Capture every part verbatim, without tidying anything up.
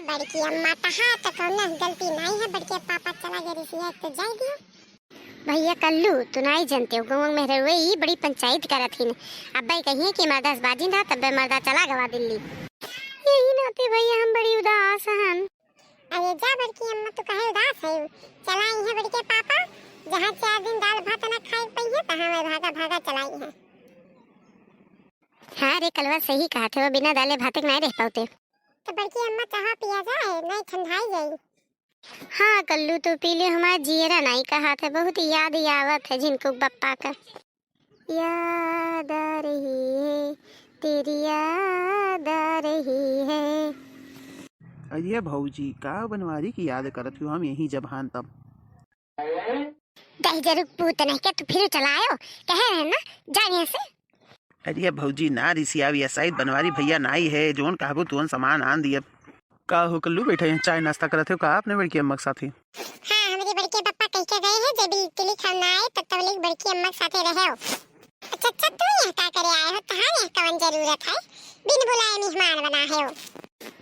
बड़की अम्मा, तहार तो कौनो गलती नाई है, बड़के पापा चला गए रिसिया, तो जाए दियो। भैया कल्लू, तू नाई जनते हो, गाँव में रहुए ई बड़ी पंचायत करत हिन। अब्बे कहिए कि मर्दा से बाजिन रहा, तब्बे मर्दा चला गवा दिल्ली। यही नाते भैया हम बड़ी उदास हन। अरे जा बड़की अम्मा, तू काहे उदास है? चला इहाँ बड़के पापा, जहाँ चार दिन दाल भात ना खाए पइहे, तहाँ मैं भागा भागा चलाई है। हाँ रे कलवा, सही कहा थे, वो बिना दाले भाते के नाई रह पाते। तो बड़की अम्मा, चाह पिया जाए, नहीं ठंडाई जाई। हाँ कल्लू, तू पी ले, हमार जियरा नाई कहा थे, बहुत याद आवत है झिनकू बप्पा का। याद आ रही है, तेरी याद आ रही है। अरे भौजी, का बनवारी की याद करत हो, हम यही जब हान तब। दहिजरू पूत नहीं के, तू फिर चलायो, कहे रहे ना, जा यहाँ से। अरे भौजी, ना रिसियावी, शायद बनवारी भैया नाई है, जोन कहबो तुवन सामान आन दियब। का हो कल्लू, बैठे हैं, चाय नाश्ता करत हो का अपने बड़की अम्मा के साथे? हाँ, हमरे बड़के पप्पा कह के गए हैं, जब ई तिली खाना आए, तब तक बड़की अम्मा के साथे रहे हो। अच्छा, अच्छा, तू यहाँ का करे आए हो? तहार यहाँ कौन जरूरत है? बिन बुलाए मेहमान बना है हो।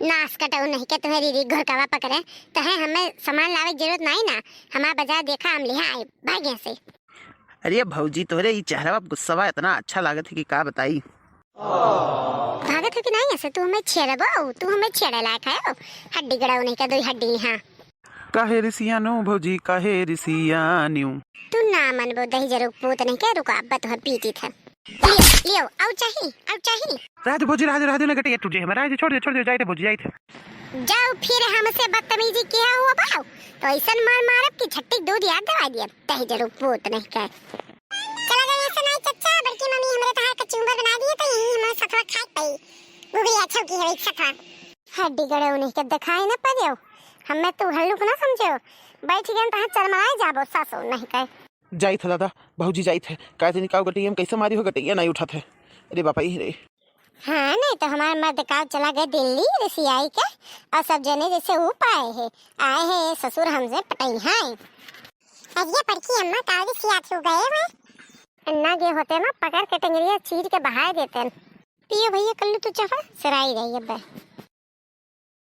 नास कटाऊ नहीं के तुम्हारी री घर का पकड़े, तो है हमें सामान लावे की जरूरत नहीं ना। हमारा बाजार देखा, हम लिहा आए, भाग यहाँ से। अरे भौजी, तोहरे ई चेहरा गुस्सा इतना अच्छा लागत है कि का बताई। भागत हो कि नहीं ऐसे? तू हमें छेड़बो, तू हमें छेड़े लायक है हो। हड्डी गड़ाऊ नहीं का, दो हड्डी यहाँ। काहे रिसियानो भौजी, काहे रिसियानियो? तू ना मनबो दहिजरू पूत नहीं के, रुको, अब तो पीटी था। लियो, लियो, आउ चाही, आउ चाही। रह दे भौजी, रह दे, रह दे, ना गटिया टूट जाए हमारा, रह दे, छोड़ दे, छोड़ दे, जाए थे भौजी, जाए थे। जाओ फिर हमसे बदतमीजी किया हुआ बाओ, तो ऐसन मार मारब कि झट्टी दूध याद दवा दिया, दहिजरू पूत नहीं के। चला गए ऐसे नहीं चच्चा, बड़की मम्मी हमरे तहार कचुम्बर बना दिए, तो यही हमारे सथवा खाए पाई। गुगली अच्छा की है एक सथवा। हड्डी गड़े उन्हीं के दिखाई न पड़े, हमें तू हल्लुक ना समझो, बैठ गए तहाँ चरमराए जाबो सासो नहीं के। जाइत है दादा, भौजी जाइत है। काहे तनी काऊ गटैया में कैसे मारी हो, गटैया नहीं उठत है। अरे बापा, ई रे। हाँ, नहीं तो हमारे मर्द काऊ चला गए दिल्ली रिसियाई के, और सब जने जैसे ऊ पाए है, आए हैं ससुर हमसे पटई हैं। अरे बड़की अम्मा, काऊ रिसियात हो गए हुए? ना गए होते ना, पकड़ के टंगरिया चीर के बहाए देते। पियो भैया, कल्लू तू चफा सराई रही अब।